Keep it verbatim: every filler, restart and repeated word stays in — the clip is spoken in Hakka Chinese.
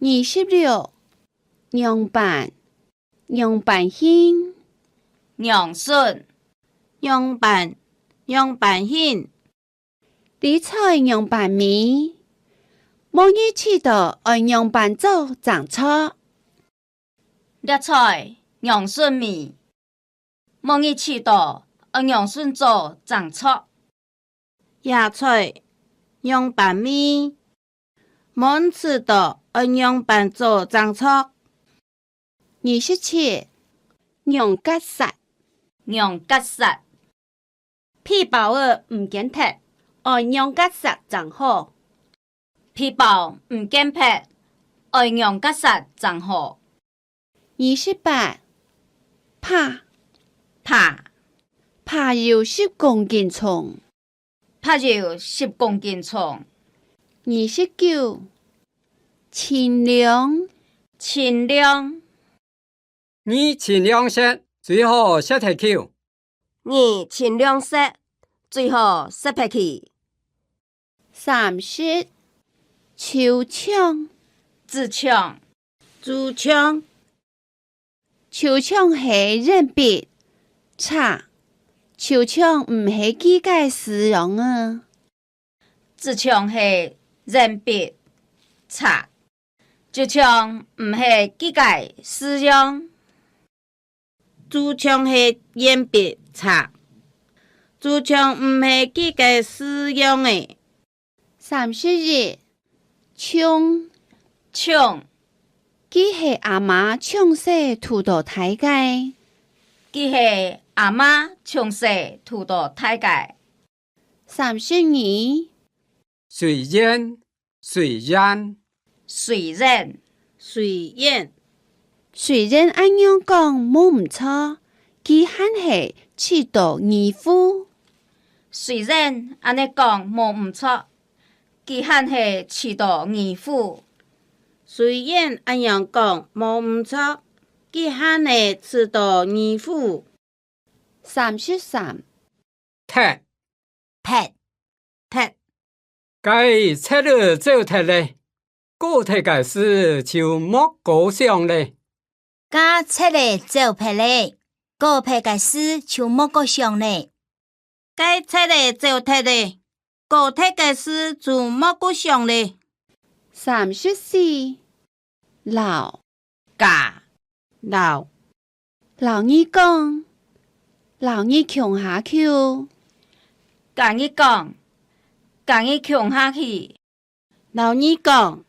二十六，仰般，仰般形，仰順，仰般，仰般形。這菜仰般味，無人試著愛仰般做正著。這菜仰順味，無人試著愛仰順做正著。 這菜仰般味，無人試著愛仰般做正著。二十七，仰結煞，仰結煞。皮包仔毋見忒，愛仰結煞正好。皮包毋見忒，愛仰結煞正好。二十八，耙，耙，耙有十公斤重。 耙有十公斤重。二十九，盡量，盡量，你盡量食，最好食忒去。你盡量食，最好食忒去。三十，揫槍，揤槍，揤槍。 揫槍係鉛筆、尺，揫槍毋係佢个使用啊。揤槍係鉛筆、尺，揤槍毋係佢个使用。揤槍係鉛筆、尺，揤槍毋係佢个使用个。 三十一，銃，銃，佢係阿媽從細渡到大个。佢係阿媽從細渡到大个。三十二，隨緣，隨緣，隨緣，隨緣。 雖然恁樣講無毋著，佢還係試著疑狐。雖然恁樣講無毋著，佢還係試著疑狐。雖然恁樣講無毋著，佢還係試著疑狐。 三十三，忒，忒，忒。該賊仔走忒咧，過忒个事就莫過想咧。該賊仔走忒咧，過忒个事就莫過想咧。該賊仔走忒咧，過忒个事就莫過想咧。三十四， 摎，佮，摎。摎你講，摎你共下去。佮你講，佮你共下去。摎你講，